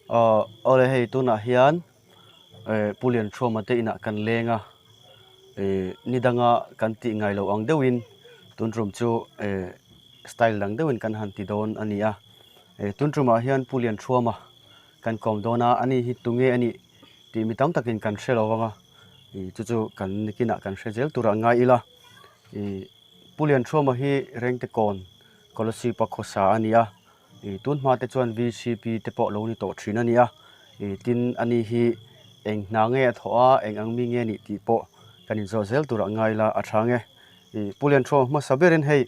Aw awle hei tunah hian eh Pu Lianṭhuama te inah kan leng a eh ni danga kan tih ngai loh ang deuhin tun tum chu eh style dang deuhin kan han ti dawn a ni a eh tun tumah hian Pu Lianṭhuama kan kawm dawn a ani hi tunge a nih tih mi tam takin kan hre lo vang a ih chu chu kan nikinah kan hre zel turah ngai ila ih Pu Lianṭhuama hi Rengtekawn Kolasib-a khawsa a ni a ih tun hma te chuan V_C_P te pawh lo ni tawh thin a ni a ih tin ani hi eng hna nge a thawh a eng ang mi nge a nih tih pawh kan inzawh zel turah ngai ila a tha ang e ih Pu Lianṭhuama hmasa berin hei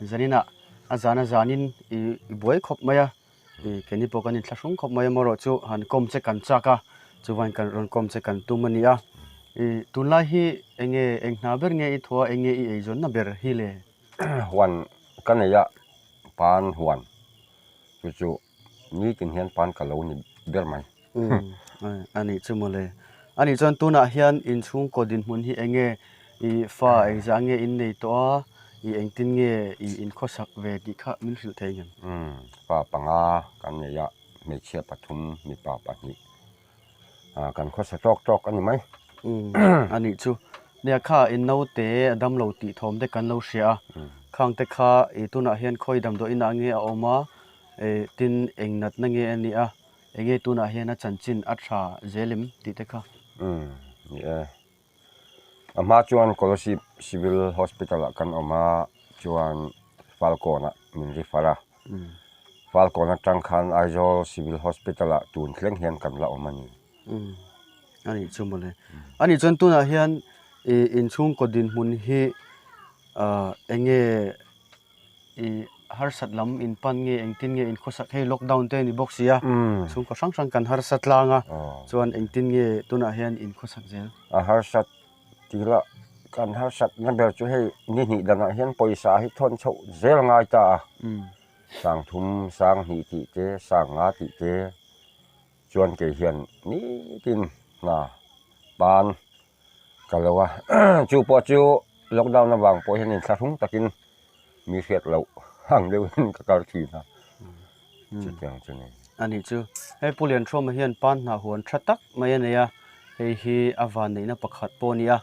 zaninah a zan a zanin ih i buai khawp mai a. Ih keini pawh kan inthlahrung khawp mai amarawh chu han kawm che kan chak a, chuvain kan rawn kawm che kan tum a ni a. Ih tunlai hi eng nge eng hna ber nge i thawh a, eng nge i eizawnna ber hi le? Huan ka nei a, pan huan chu chu nitin hian pan ka lo ni ber mai. Umm a nih chu mawle. A nih chuan tunah hian inchhungkaw dinhmun hi eng nge i fa engzah nge in nei tawh a, i engtin nge i inkhawsak ve tih kha min hrilh thei ngem? Umm fa panga kan nei a, hmeichhia pathum mipa pahnih ah kan khawsa tawk tawk a ni mai. Umm a nih chu. Nia kha in naute a damlo tih thawm te kan lo hria a, khang te kha i tunah hian khawi damdawi inah nge a awm a, tin eng natna nge a nih a, Enge tunah hian a chanchin a tha zel em tih te kha? Umm ni e. A hma chuan Kolasib Civil Hospital ah kan awm a, chuan Falkawn ah min refer a. Falkawn atang khan Aizawl Civil Hospital ah tun thleng hian kan la awm a ni. Umm a nih chu mawle. A nih chuan tunah hian ih inchhungkaw dinhmun hi ah enge ih harsat lam in pan nge engtin nge in khawsak hei lockdown te a ni bawk si a chhungkaw hrang hrang kan harsa tlang a chuan engtin nge tunah hian in khawsak zel. A harsat tih lah kan harsat na ber chu hei ni hnih danah hian pawisa hi thawn chhoh zel ngai ta a sang thum sang hnih tih te sang nga tih te chuan kei hian nitin hna pan Ka lo a, chu pawh chu lockdown avang pawh hian inthlahrung takin mi hriat loh ang deuhin ka kal thin a, chutiang chu ni. A nih chu, hei Pu Lianhruama hian pan hnah huan tha tak mai a nei a, hei hi a van neihna pakhat pawh a ni a,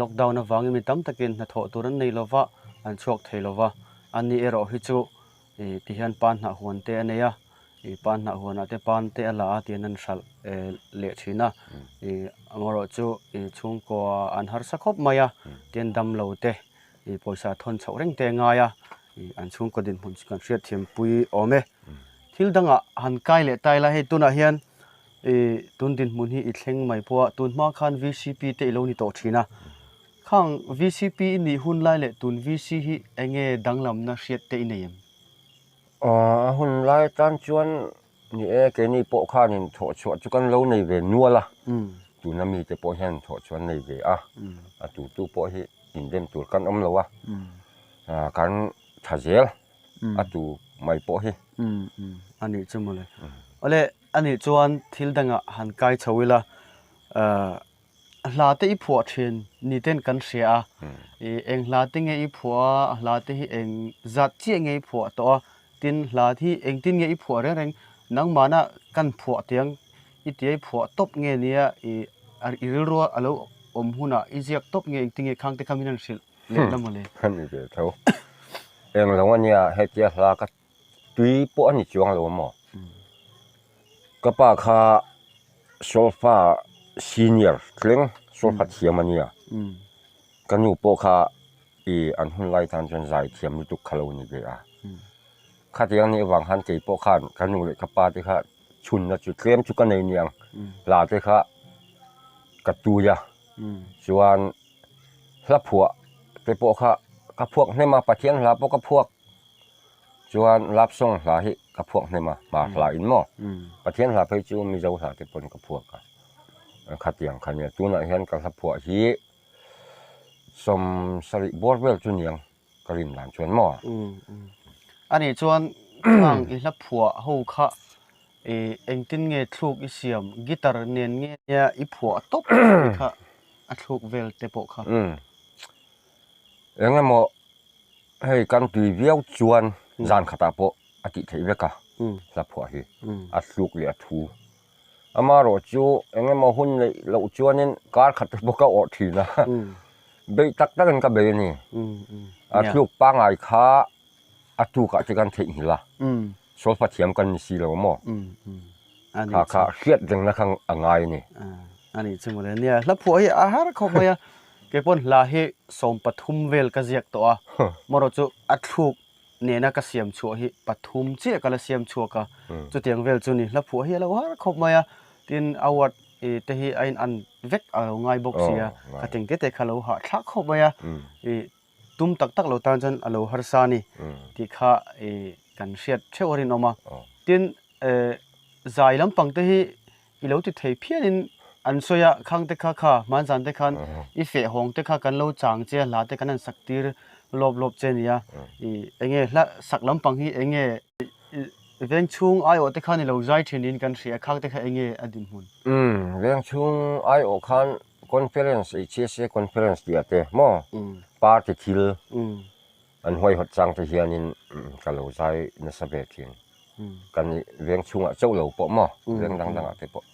lockdown avangin mi tam takin hnathawh tur an nei lova, an chhuak thei lova, ani erawh hi chu Ih ti hian pan hnah huan te a nei a, ih pan hnah huanah te pan te a la a tihian an hralh eh leh thin a, ih amaherawh chu ih chhungkua an harsa khawp mai a, tihian damlo te ih pawisa thawn chhoh reng te a ngai a, ih an chhungkaw dinhmun chu kan hriatthiam pui awm e. Thil dangah han kai leh ta ila hei tunah hian ih tun dinhmun hi i thleng mai pawh a, tun hma khan V_C_P te i lo ni tawh thin a. Khang VCP i nih hun lai leh tun VC hi eng nge danglamna hriat te i nei em? A hun lai atan chuan ni e, keini pawh khanin thawhchhuah chu kan lo nei ve nual a, tuna mite pawh hian thawhchhuah an nei ve a, a tutu pawh hi indem tur kan awm lo a, kan tha zel a tu mai pawh hi. A nih chu mawle. Awle a nih chuan thil dangah han kai chho ila, Hla te i phuah thin ni ten kan hria a, i eng hla te nge i phuah a, a hla te hi eng zat chiah nge i phuah tawh a, tin hla hi engtin nge i phuah reng reng, nangmahna kan phuah tiang i tia i phuah tawp nge nia i i rilrua a lo awm hunah i ziak tawp nge engtin nge khang te kha min han hrilh leh la mawle. Ka ni ve tho. Englo ania hetia hla ka tui pawh a ni chuang lo maw? Ka pa kha solfa senior thleng solfa thiam a nia. Ka nu pawh kha ih an hun lai tan chuan zai thiam lutuk kha lo ni ve a. Khatiang nih avang khan kei pawh khan ka nu leh ka pa te kha chhunna chu tlem chu ka nei niang hla te kha ka tui a chuan hla phuah te pawh kha ka phuak hnem a Pathian hla pawh ka phuak. Chuan love song hla hi ka phuak hnem a, hmar hla in maw? Pathian hla phei chu Mizo hla te pawn ka phuak a, khatiang kha nia. Tunah hian ka hla phuah hi sawm sarih bawr vel chu niang ka rin dan chuan maw? Anih chuan khang i hla phuah ho kha engtin nge thluk i siam? Guitar nen nge nia i phuah tawp tih kha a thluk vel te pawh kha. Engemaw Hei kan tui viau chuan zan khatah pawh a tih theih vek a. hla phuah hi a thluk leh a thu. Amaherawh chu eng emaw hun neih loh chuanin kar khat te pawh ka awrh thin a, beih tak takin ka bei a ni. A thluk pangngai kha a tukah te kan theihnghilh a, solfa thiam kan ni si lo maw? Kha kha hriat rengna kha a ngai a ni. A nih chu mawle. Nia, hla phuah hi a har khawp mai a, keipawn hla hi 13 vel ka ziak tawh a, marawh chu a thluk nena ka siam chhuah hi pathum chiah ka la siam chhuak a, chutiang vel chu ni hla phuah hi a lo har khawp mai a, tin a word te hi a in an vek a lo ngai bawk si a, khateng te te kha a lo hahthlak khawp mai a, tum tak tak lo tan chuan a lo harsa a ni tih kha kan hriat theuh a rinawm a. Tin, zai lampang te hi i lo ti thei phianin an sawi a, khang te kha kha hmanzan te khan i feh hawng te kha kan lo chang che a, hla te kan han sak tir lawp lawp che a nia. Enge hla sak lampang hi enge veng chhung aiawh te khan i lo zai thinin kan hria, khang te kha enge a dinhmun? Veng chhung aiawh khan Conference HSA Conference tih ah te maw party thil an huaihawt chang te hianin ka lo zai nasa ve thin. Kan veng chhungah chauh lo pawh maw veng dang dangah te pawh.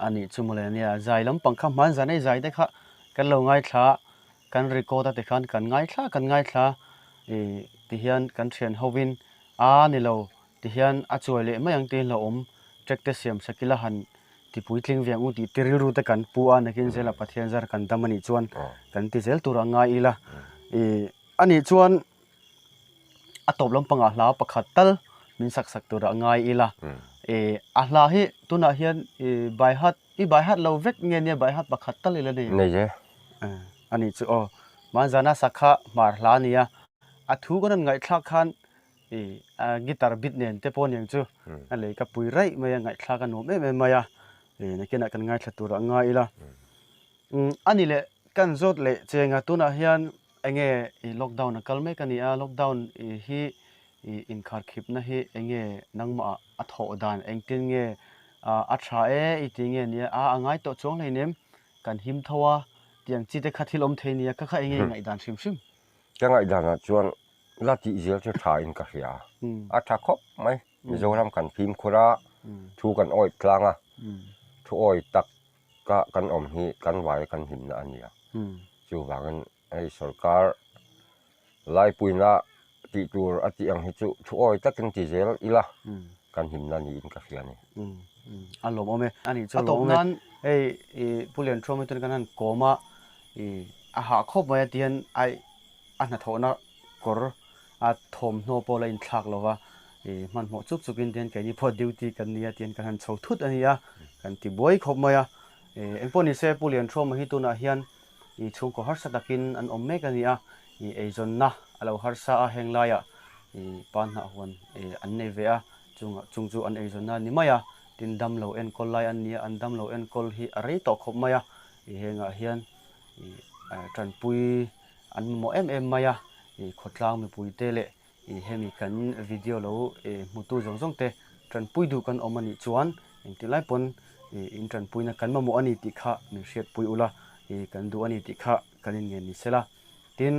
A nih chu mawle ania zai lampang kha hman zan ei zai te kha kan lo ngaithla kan record a tikhan kan ngaithla kan ngaithla tihian kan thian hovin a ni lo Tihian a chuai leh mai ang tiin hlauhawm track te siam sak ila han ti puitling ve ang u tih ti rilru te kan pu a, nakin zela Pathian zar kan dam anih chuan kan ti zel tur a ngai ila. Ih anih chuan a tawp lampangah hla pakhat tal min sak sak tur a ngai ila. Ih a hla hi tunah hian ih by heart i by heart lo vek nge nia by heart pakhat tal ila nei? Nei e. Anih chu aw. Hmanzana sakha hmar hla a nia. A thu kan rawn ngaihthlak khan I a guitar bit nen te pawh aniang chu a lei ka pui raih mai a, ngaihthlak a nuam em em mai a, ih nakinah kan ngaithla tur a ngai ila. Umm a ni leh kan zawt leh cheng a, tunah hian enge ih lockdown a kal mek a ni a, lockdown ih hi ih inkharkhipna hi enge nangmah ah a thawh dan engtin nge a tha e i ti nge nia a a ngai tawh chuang hleinem kan him tho a tiang chi te kha thil awm thei nia kha kha enge i ngaihdan hrim hrim. Ka ngaihdanah chuan La tih zel chu tha in ka hria. A tha khawp mai. Mizoram kan fimkhur a, thu kan awih tlang a, thu awih tak ka kan awm hi kan vai kan hlimna a nia. Chuvangin hei sorkar laipuina tih tur a tih ang hi chu thu awih takin ti zel ila kan hlimna niin ka hria a ni. A lawmawm e. A nih chu a lawmawm e. A tawp nan hei Pu Lianṭhuama chuan kan han kawm a, a hah khawp mai a tihian ai a hnathawhna kawr a thawmhnaw pawh la inthlak lo va, ih hmanhmawh chuk chukin tihian keini pawh duty kan nia tihian kan han chho thut a ni a, kan ti buai khawp mai a. Ih engpawh ni se Pu Lianṭhuama hi tunah hian ih chhungkaw harsa takin an awm mek a ni a, ih eizawnna a lo harsa a heng laiah ih pa hnah huan ih an nei ve a, chungah chung chu an eizawnna a ni mai a, tin damlo enkawl lai an ni a, an damlo enkawl hi a rei tawh khawp mai a, ih hengah hian ih tanpui an mamawh em em mai a, ih khawtlang mipuite leh ih hemi kan video lo ih hmutu zawng zawng te tanpui duh kan awm a nih chuan engti lai pawn ih in tanpuina kan mamawh a ni tih kha min hriatpui ula ih kan duh a ni tih kha kan inngen ni sela. Tin,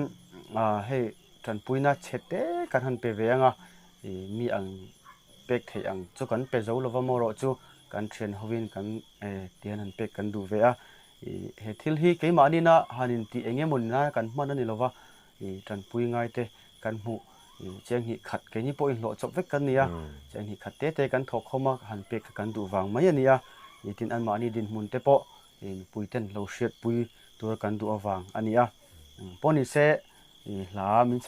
ah hei tanpuina chhe te kan han pe ve ang a, ih mi ang pek theih ang chu kan pe zo lova maw erawh chu kan thian hovin kan eh tihian han pek kan duh ve a. Ih he thil hi keimahni-na han intih eng emaw ni nana kan hman a ni lova, ih tanpui ngaite kan hmuh ih chiang hnih khat keini pawh inhlawh chawp vek kan ni a, chiang hnih khat te te kan thawk khawm a han pek kha kan duh vang mai a ni a, ih tin anmahni dinhmun te pawh ih mipuiten lo hriatpui tura kan duh avang a ni a, pawh ni se ih hla min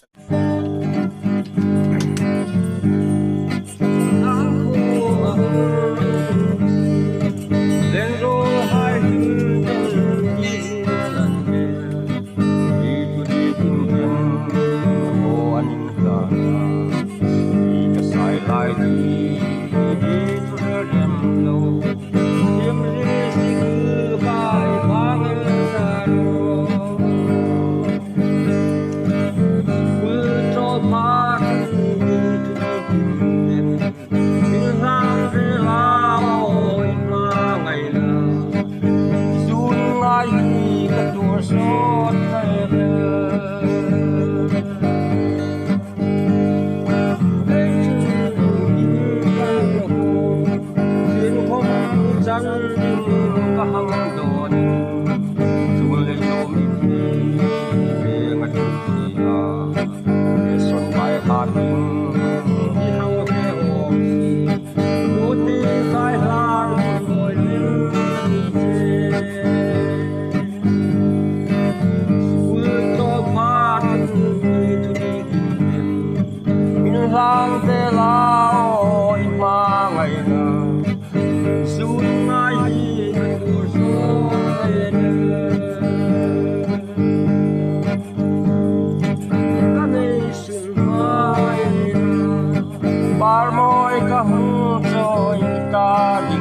Hlang ve la aw i hmangaihna Zun ngai hi ka tur zawn e. Ka nei sun hmaina Par mawi ka hmu chawi ta ding.